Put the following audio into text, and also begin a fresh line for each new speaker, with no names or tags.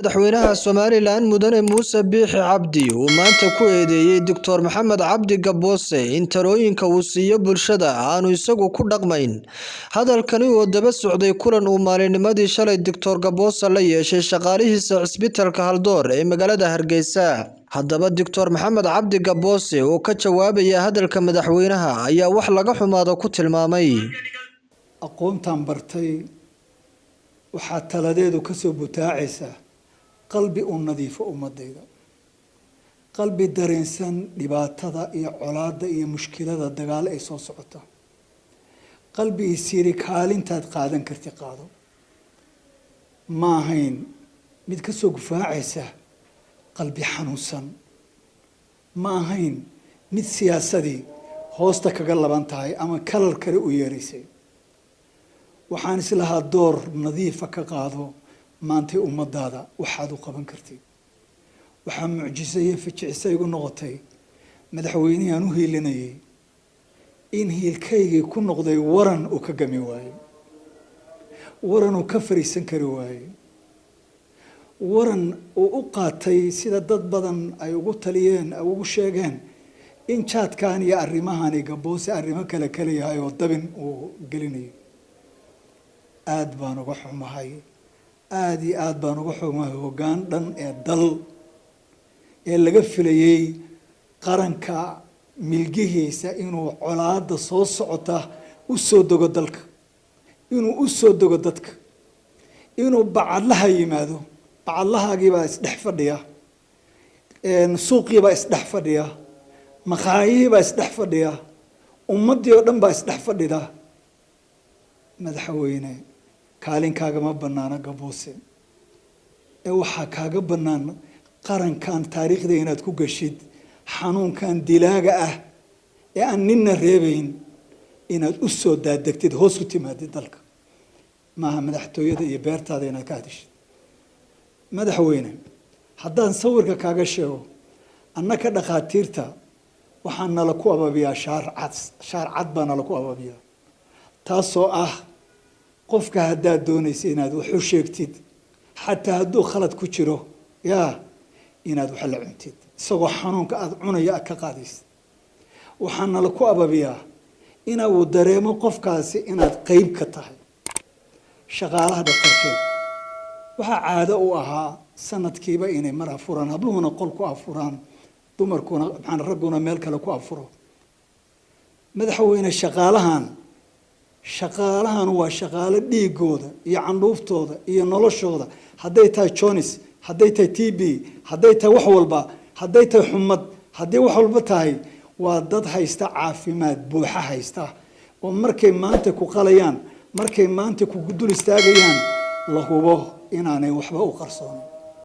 Madaxweynaha Somalilan Mudane Muuse Biixi Cabdi uu maanta ku eedeeyay Dr Maxamed Cabdi Gaboose in talooyinka uu siiyo bulshada aanu isagu ku dhaqmayn. Hadalkani oo daba socday kulan uu maalinimadii shalay Dr Gaboose la yeeshay shaqaalihiisa cisbitaalka Haldoor ee magaalada Hargeysa. Haddaba Dr Maxamed Cabdi Gaboose oo ka jawaabaya hadalka madaxweynaha ayaa wax laga xumaado ku tilmaamay.
Aqoontaan bartay waxaa taladeedu ka soo butaacaysaa qalbi u nadiifo ummadayda, qalbi dareensan dhibaatada iyo colaadda iyo mushkilada dagaal ay soo socota, qalbi isiiri kaalintaad qaadan karti qaado. Ma ahayn mid ka soo gufaacaysa qalbi xanuunsan, ma ahayn mid siyaasadii hoosta kaga laban tahay ama kalar kale u yeeraysay. Waxaan islahaa door nadiifa ka qaado maantay ummadaada waxaad u qaban kartid. Waxaa mucjiso iyo fijicisa igu noqotay madaxweynihii aan u hiilinayay in hiilkaygii ku noqday waran uu ka gami waayey, waran uu ka fariisan kari waayey, waran uu u qaatay sida dad badan ay ugu taliyeen, ay ugu sheegeen in jaadkan iyo arrimahani Gaboose arrimo kale kale yahay oo dabin uu gelinayo. Aada baan uga xumahay, aada iyo aada baan uga xumahay hoggaan dhan ee dal ee laga filayey qaranka milgihiisa inuu colaadda soo socota u soo dego dalka, inuu u soo dego dadka, inuu bacadlaha yimaado. Bacadlahaagiibaa isdhex fadhiya, suuqiibaa isdhex fadhiya, makaayihiibaa isdhex fadhiya, ummaddii oo dhan baa isdhex fadhida. Madaxweyne, kaalinkaagama bannaano Gaboose ee waxaa kaaga bannaan qarankan taariikhda inaad ku gashid xanuunkan dilaaga ah ee aan ninna reebayn, inaad u soo daadegtid, hoos u timaadid dalka, maaha madaxtooyada iyo beertaada inaad ka hadishid. Madaxweyne, haddaan sawirka kaaga sheego, annaka dhakhaatiirta waxaa nala ku ababiyaa shaar cad, shaar cad baa nala ku ababiyaa, taasoo ah qofka haddaad doonaysa inaad wax u sheegtid, xataa hadduu khalad ku jiro, yaa inaad wax la cuntid isagoo xanuunka aada cunaya aad ka qaadaysid. Waxaa nala ku ababiyaa ina uu dareemo qofkaasi inaad qeyb ka tahay. Shaqaalaha dhaktarkeed waxaa caado u ahaa sanadkiiba inay mar afuraan, habluhuna qol ku afuraan, dumarkuna maxaan ragguna meel kale ku afuro. Madaxweyne, shaqaalahan waa shaqaalo dhiigooda iyo candhuuftooda iyo noloshooda, hadday tahay jonis, hadday tahay TB, hadday tahay wax walba, hadday tahay xumad, hadday wax walba tahay, waa dad haysta caafimaad buuxa haysta oo markay maanta ku qalayaan, markay maanta kugu dul istaagayaan, la hubo inaanay waxba u qarsoonin.